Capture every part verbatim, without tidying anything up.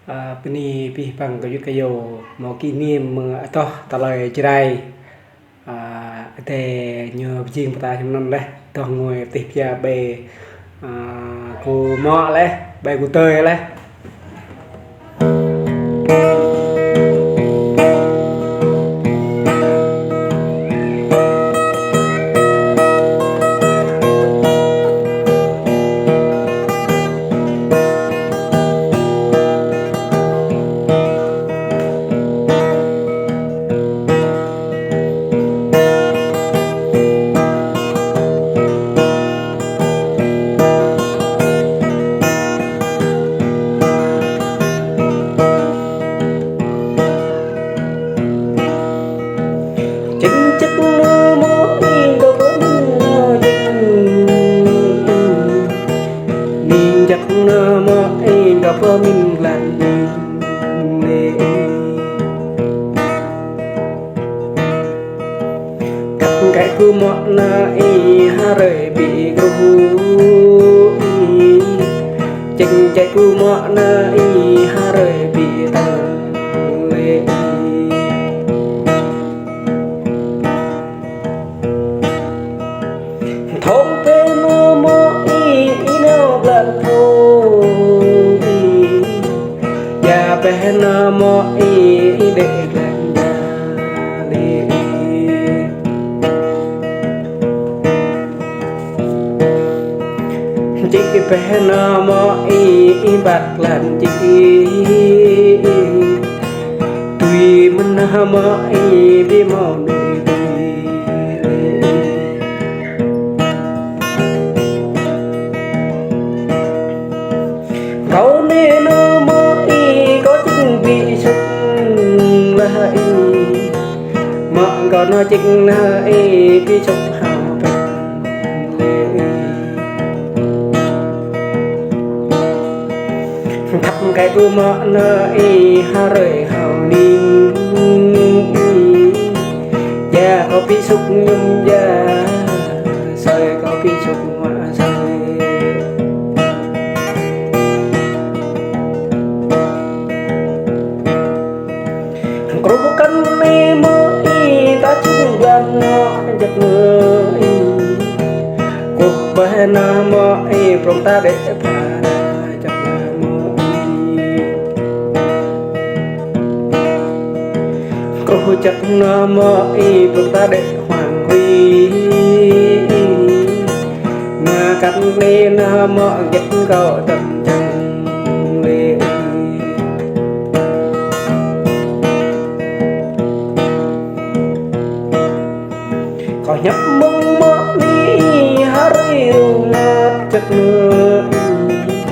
Ơ, bơni abih bang gơyut gơyâo hmâo kỷ niệm mơ̆ng adoh tơlơi Jrai. Ơ, adơi ñu pơjing pơtă hiam anŭn laih, dŏ ngui pơtih pia ƀơi, ơ, kơ mŏ laih, ƀơi kơ tơi laih. Čĭng čĭk nao mơ̆ ih kơ pơmin lăng jing. Ning čĭk nao mơ̆ ih kơ pơmin lăng jing. Kăp kĕ kơ mŏ nao ih hrơi ƀing gru ih. Čĕng čĕ kơ mŏ nao ih hrơi ƀing tơlơi ih. Thŏng pĕ nao mơ̆ ih, ih nao blan thŏng ih. Ia pĕ nao mơ̆ ih, ih đĕ blan đa lĕ ih. Čĭ pĕ nao mơ̆ ih, ih ƀăt blan čĭ ih. Tui mơ̆n nao mơ̆ ih, ƀu hmâo đuaĭ tui. Kâo anai nao mơ̆ ih, kâo čĭng ƀu sŭk laih ih. Mơ̆ kâo nao čĭng nao ih, ƀu sŭk hao pĕ lĕ ih. Khăp kĕ kơ mŏ nao ih hrơi hao ning. Ia kâo ƀu sŭk mơñum ia, soi kâo ƀu sŭk mă soi. Kruh kăn anai mơ̆ ih, ta čung blan nao čăk mơ̆ ih. Kơkuh pĕ nao mơ̆ ih, prong ta đĕ pha čăk mơ̆ ih. Kruh čăk nao mơ̆ ih, prong ta đĕ huang hui. Nao kăn anai nao mơ̆ gĕt kâo tăm čang lĕ ih. Kâo hiăp mơ̆ng mơ̆ ih, hrơi rơngot čăk mơ̆ ih.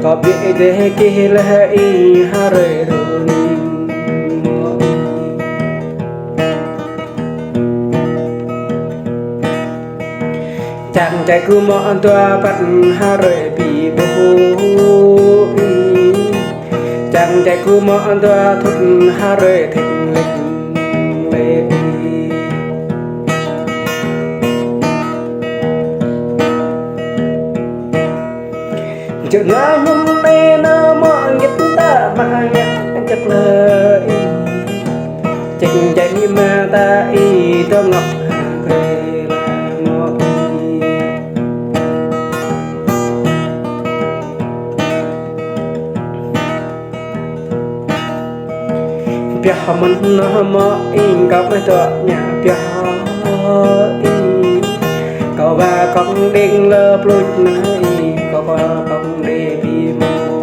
Kâo ƀu dêh kih laih ih, hrơi rơning mơ̆ ih. Čang čai kơ mŏ dua păn hrơi ƀu ƀuh ih. Čang čai kơ mŏ dua thŭn hrơi thĕng lĕng lĕ ih. Čơnua mơ̆n anai nao mơ̆ gĕt ta mă ngă čăk lĕ ih. Čĕng čĕng mă ta ih tơ ngŏk ha kre la mơ̆ ih. Pioh mơ̆n nao mơ̆ ih kâo mă tŏ ñă pioh ih. Kâo ba kŏng đing lơ pluč nao ih, kâo ba kŏng đing ƀu hmâo.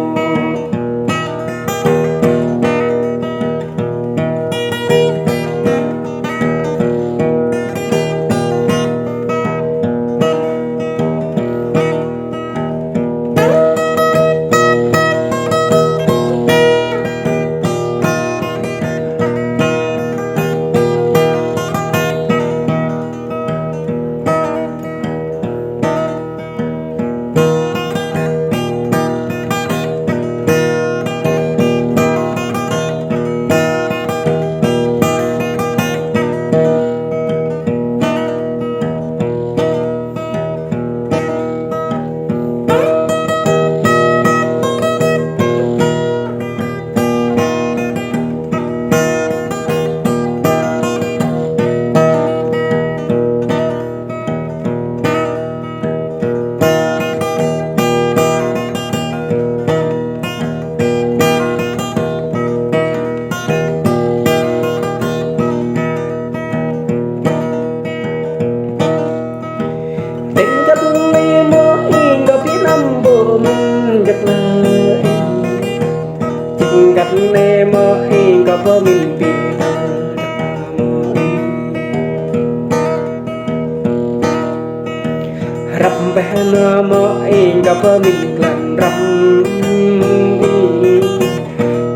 Răm bĕ nao mơ̆ ih kơ pơmĭn glăn răm ih.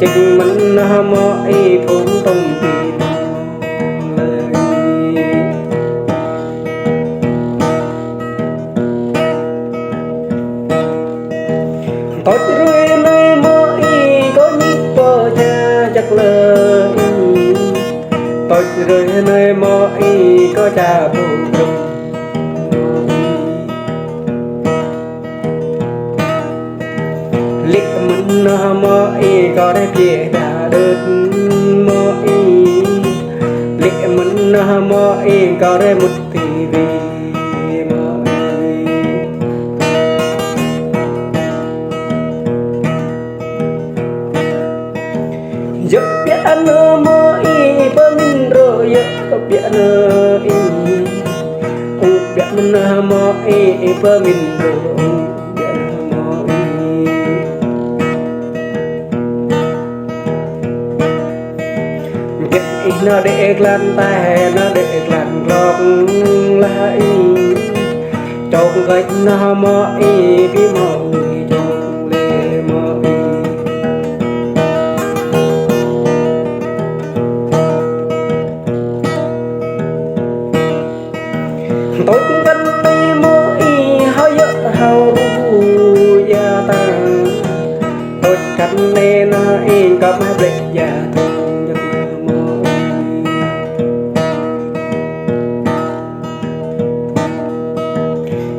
Čĕng mơ̆n nao mơ̆ ih phun tong ƀing lơi. Tơč rơi nai mơ̆ ih kơ ñik pơ ča čăk lơi. Tơč rơi nai mơ̆ ih kơ ča ƀu djơ̆. Lĕ mơ̆n nao mơ̆ ih kơ rĕ pie đa đơt mơ̆ ih. Lĕ mơ̆n nao mơ̆ ih kơ rĕ mŭt ti vi mơ̆ ih. Yơ̆ biă nao mơ̆ ih pơmĭn rơ yơ̆ biă nao ih. Ung biă mơ̆n nao mơ̆ ih pơmĭn rơ ung biă nao mơ̆ ih. Gĕt ih nao đĕ glăn tai nao đĕ glăn glŏk lah ih. Čŏk gĕt nao mơ̆ ih pi mơ̆ ih čŏk lĕ mơ̆ ih. Tơč găn lĕ mơ̆ ih hâo yơ̆ hâo ru ia ta. Tơč găn lĕ nao ih kơ mă blĕ ia ta mơ̆ ih.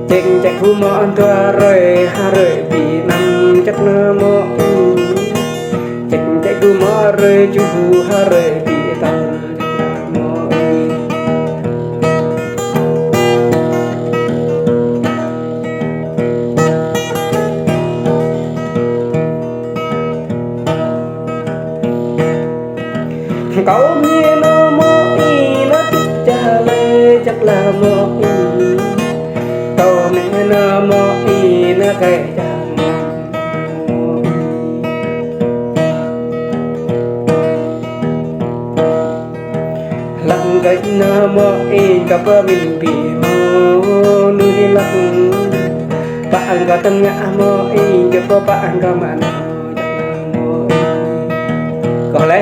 Čĕng čĕng gu mơ̆ dua rơi ha rơi pi năm čăk nao mơ̆ ih. Čĕng čĕng gu mơ̆ rơi ču gu ha rơi pi tơl čăk nao mơ̆ ih. Kâo ñe nao mơ̆ ih nao tŭ ča lĕ čăk lah mơ̆ ih. Kâo ñe nao mơ̆ ih nao kĕ ča mơ̆ ih. Lăng gĕt nao mơ̆ ih kơ pơmĭn pi mơ̆ nuih lăng. Pă ang kơ tơngă mơ̆ ih kơ pă ang kơ mă nao čăk nao mơ̆ ih. Kơ lĕ.